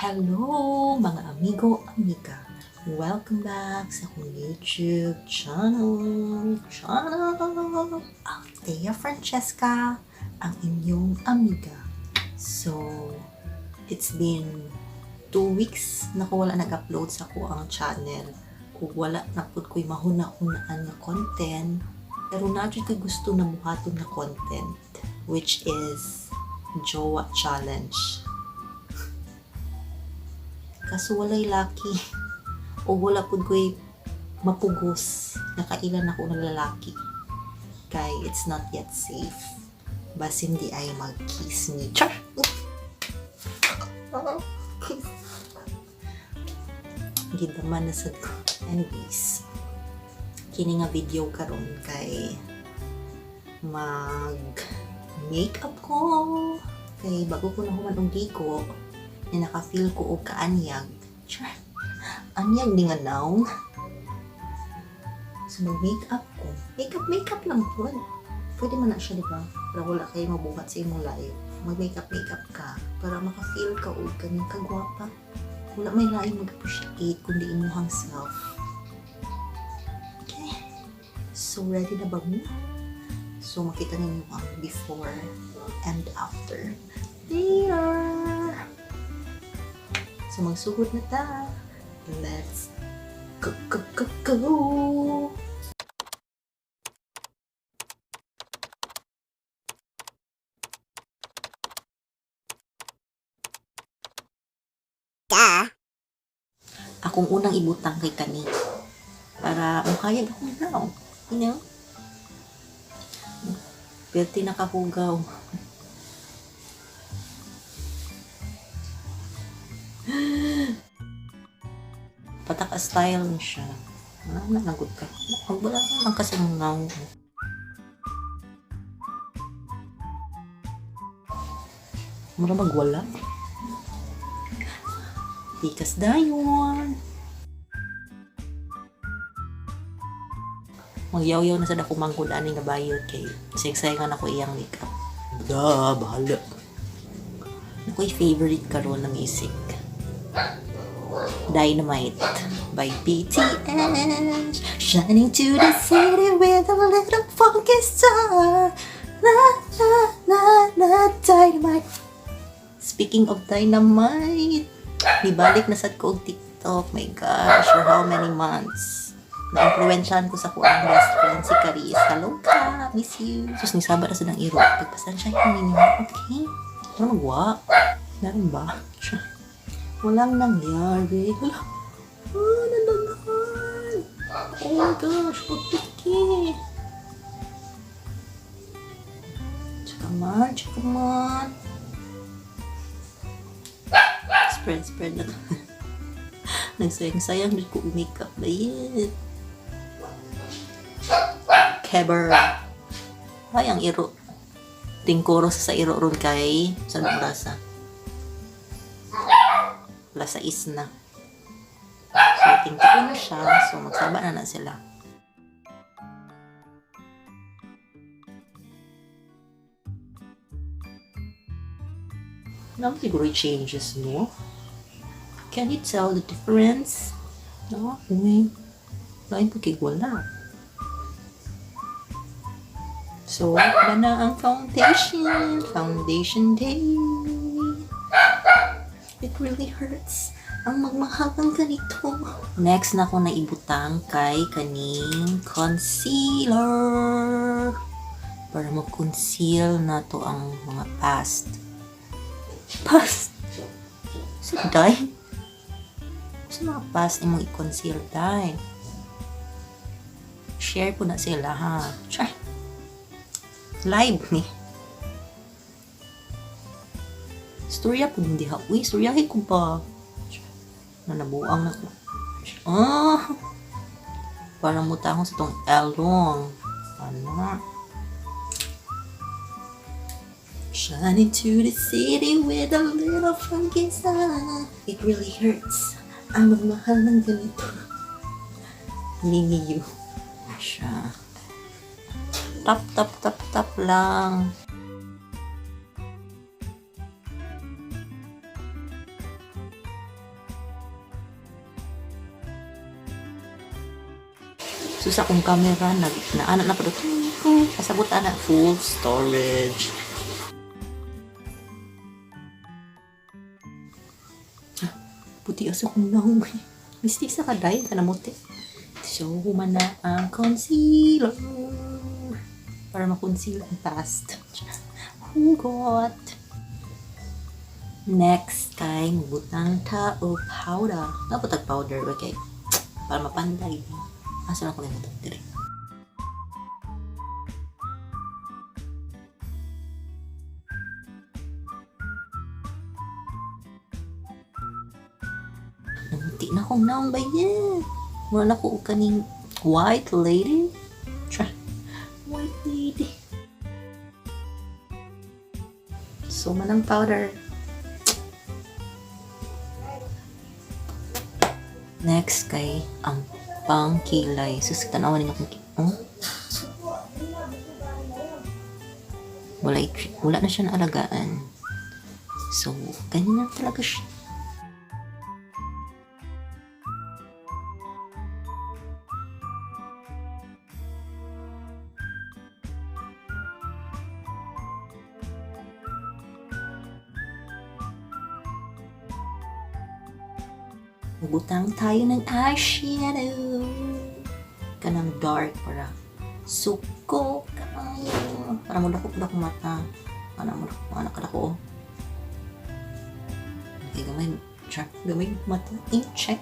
Hello, mga amigo, amiga. Welcome back sa akong YouTube channel. Channel! Althea Francesca, ang inyong amiga. So, it's been 2 weeks na ko wala nag-upload sa akoang channel. Kung wala na pud ko'y mahuna-hunaan nga content, pero naa ko'y gusto na buhaton nga content, which is Jowa Challenge. Kaso walay laki. O wala pud ko'y mapugos. Nakailan ako ng lalaki. Kay it's not yet safe. Basin diay mag-kiss me. Char! Kiss. Gidaman na sad ko. Anyways, kini nga video karon kay mag makeup ko. Kay bago ko na human og ligo, na naka-feel ko og kaanyag. Char! Anyag ni nga nawong. So mag-makeup ko. Makeup, makeup lang po. Pwede man na siya, di ba? Para wala kayo mabuhat sa imong layo. Mag-makeup, makeup ka. Para maka-feel ka og kaning kagwapa. Wala may laing mag-appreciate kundi imuhang self. Okay. So, ready na ba mo? So, makita ninyo ang before and after. Later! So, magsugod na ta. Let's go, go, go, go! Duh. Akong unang ibutang kay kani. Para muhayag akong nawong. You know? Perti nakahugaw. Pataka style ni siya. Wala na nagod ka. Wala na lang kasi ng nawong. Mura magwala. Pikas dayon. Magyawyaw na sa dako manggod ani nga bayot kay sayang ako iyang makeup. Da, bahala. Ako'y favorite karon na music. Dynamite by BTS. Shining to the city with a little funky star. La la la la, dynamite. Speaking of dynamite, nibalik na sad ko og TikTok. My gosh, for how many months? Na-influensyahan ko sa akoang best friend si Caris. Hello ka, miss you. Sus, nisaba na sa ng iro. Pagpasensyahin ninyo, okay? Ano magwa? Meron ba? Siya. Walang nangyari. Hala. Ah, nadaghan. Oh my gosh, pagpiki. Tsaka man, tsaka man. Spread, spread na. Nagsayang-sayang din ko makeup na yun. Keber. Ay, ang iro. Tingkoro sa iro ron kay sa oras? Alas 6 na. So, tingkoro na siya. So, magsaba na na sila. Naman siguro yung changes, no? Can you tell the difference? No? Uy. Lain po kay wala. So, wala na ang foundation. Foundation day. It really hurts. Ang magmahal ng ganito. Next na ako na ibutang kay kaning concealer. Para mag-conceal na to ang mga past. Past? Sa day? Sa mga past imong i-conceal, day. Share ko na sila, ha? Char. Live ni. Storya po hindi ha. Uy, storyahin ko pa. Na nabuang na ko. Ah! Parang mutang ko sa tong elong. Ano? Shining to the city with a little funky sun. It really hurts. Ang magmahal ng ganito. Mini you. Siya. Tap, tap, tap, tap lang. So sa akong camera, nag, naana na pa do. Kasabot ana, full storage. Ah, puti asa kong naong. Mistik sa kaday, kanamuti. So, human na ang concealer. Para ma-conceal ang past. Hugot. Next kay butang ta og powder. Dapat tag powder, okay? Para mapanday. Asa na ko lang ito? Dire. Namuti na akong naong ba yan? Wala na ko og kaning white lady. Try. White lady. So, manang powder. Next kay ang pangkilay. Sus, tanawan ninyo kung oh? Wala, wala na siya naalagaan. So, ganyan lang talaga siya. Butang tayo ng eyeshadow. Kanang dark para suko kaayo. Para mo dako dako mata. Para mo dako anak ka oh. Okay, gamay, check, gamay mata. I-check.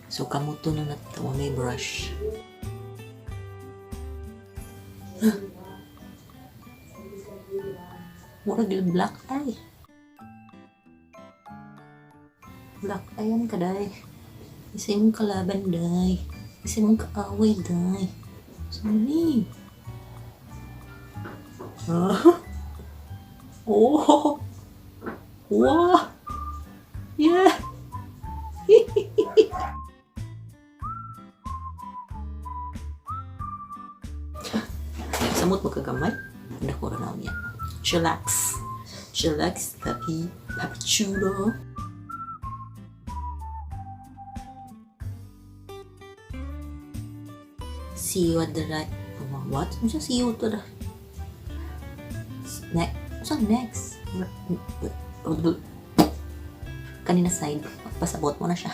So, kamuto na natawa may brush. Murag yung black eye. Black eye yan ka, day. Isa yung kalaban, day. Isa yung kaaway, day. Sorry. Ah? Oh! Wow! Yeah! Samot mo kagamay. Nako na niya. Chillax. Chillax, papi. Papi chulo. See you at the right. What? Ano siya? See you to the... Next. Saan next? Kanina side. Pasabot mo na siya.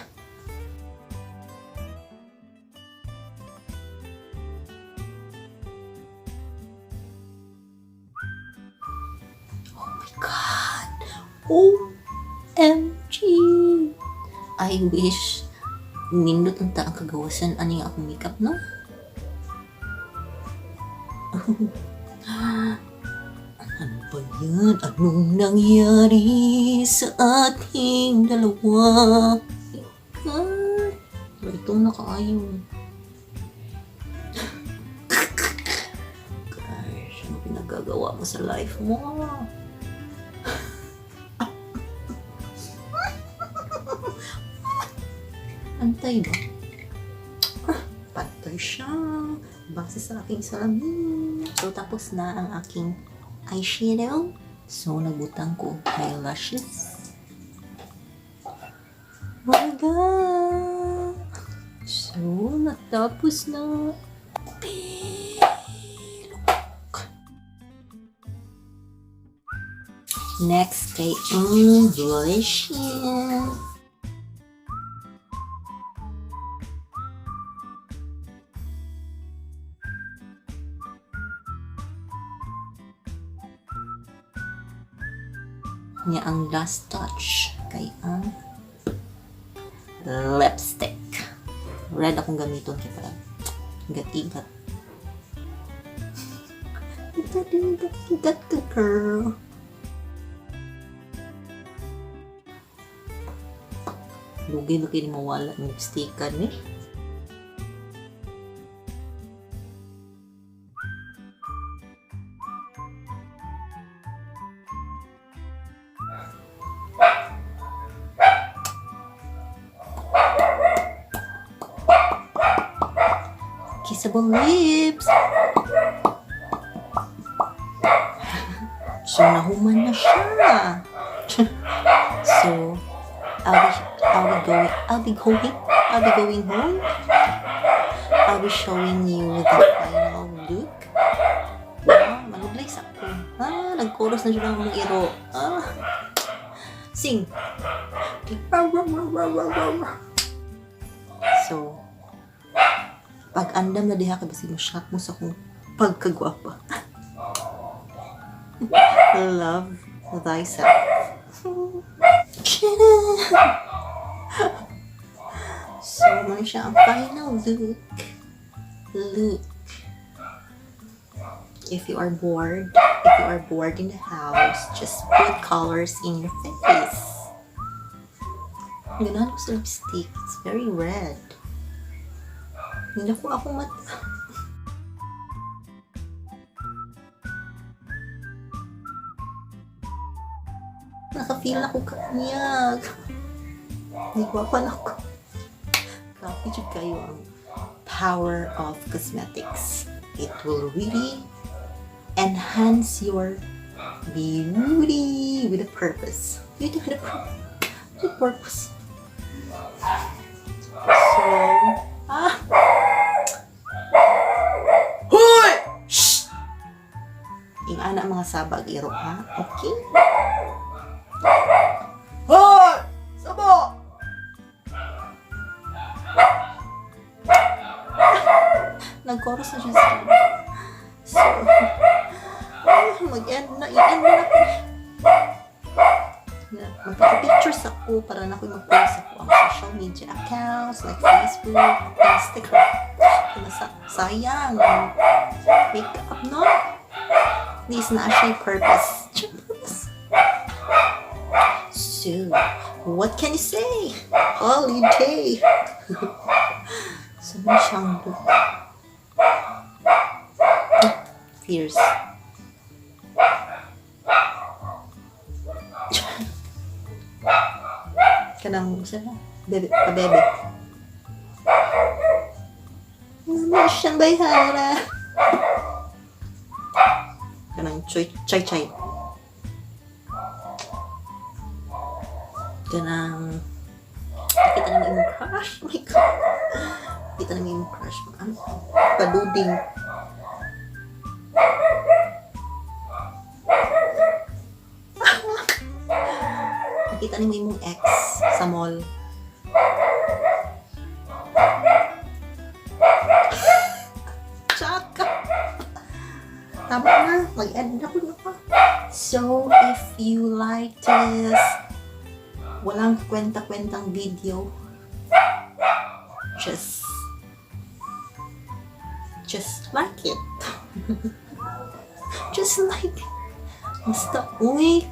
Oh my God! OMG! I wish nindot ang taang kagawasan ani nga akong makeup, no? Ano ba yan? Anong nangyari sa ating dalawa? God, itong nakaayon. Gosh, ano pinagagawa mo sa life mo? Antay ba? Ah, pantay siya. Base sa aking salamin. So, tapos na ang aking eyeshadow. So, nagbutang ko eyelashes. Oh my God! So, natapos na. Look. Next kay ang blush. Niya ang last touch kay ang lipstick. Red akong gamiton kay para igat-igat. Igat, igat ka, girl. Lugay ba kayo mawala ng lipstickan eh? Kissable lips! So, nahuman na siya. So, I'll be going home. I'll be showing you the final look. Ah, manudlay sa ko. Ah, nag-chorus na siya ng mga iro. Ah. Sing. So, pag andam na diha ka, basig mo shock mo sa akong pagkagwapa. Love thyself. So, mao siya ang final look. Look. If you are bored in the house, just put colors in your face. Ganahan ko sa lipstick. It's very red. Hindi ko ako mata. Naka-feel ako kanyag. Hindi ko pa na ako. Grabe jud kayo ang power of cosmetics. It will really enhance your beauty with a purpose. Beauty with a purpose. With purpose. So, ah! Hoy! Shh! Ingana mga sabag iro, ha? Okay? Hoy! Sabo! Nag-chorus na siya sa. So, mag-end na. I-end na ako. Magpapictures ako para na ako mag-post ako ang social media accounts like Facebook, Instagram. Sayang. Makeup, no? This na siya purpose. Purpose. So, what can you say? Holiday. So, may siyang look. Fierce. Kanang, saan na? Bebe, pabebe. Mama siyang bayhana. Kanang chay chay chay. Kanang nakita na mo imong crush. Oh my God. Nakita na mo imong crush. Ano? Paluding. Nakita na mo imong ex sa mall. Tsaka. Tama na. Mag-end na ko na pa. So, if you like this walang kwenta-kwentang video, just like it. Just like it. Basta, uy,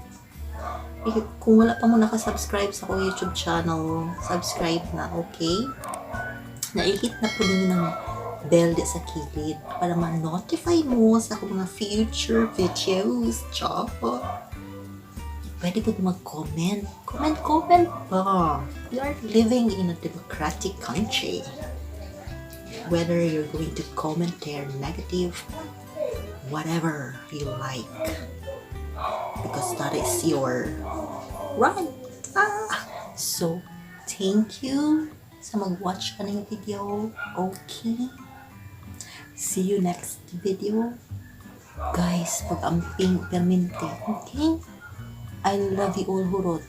eh, kung wala pa mo nakasubscribe sa akong YouTube channel, subscribe na, okay? Naihit na po ninyo ng bell di sa kilid para ma-notify mo sa akong mga future videos. Ciao! Pwede po mag-comment. Comment, comment ba? We are living in a democratic country. Whether you're going to comment there negative, whatever you like. Because that is your right. Ah. So, thank you sa mag-watch ka ng video. Okay? See you next video. Guys, pag-amping permente. Okay? I love you all, hurot.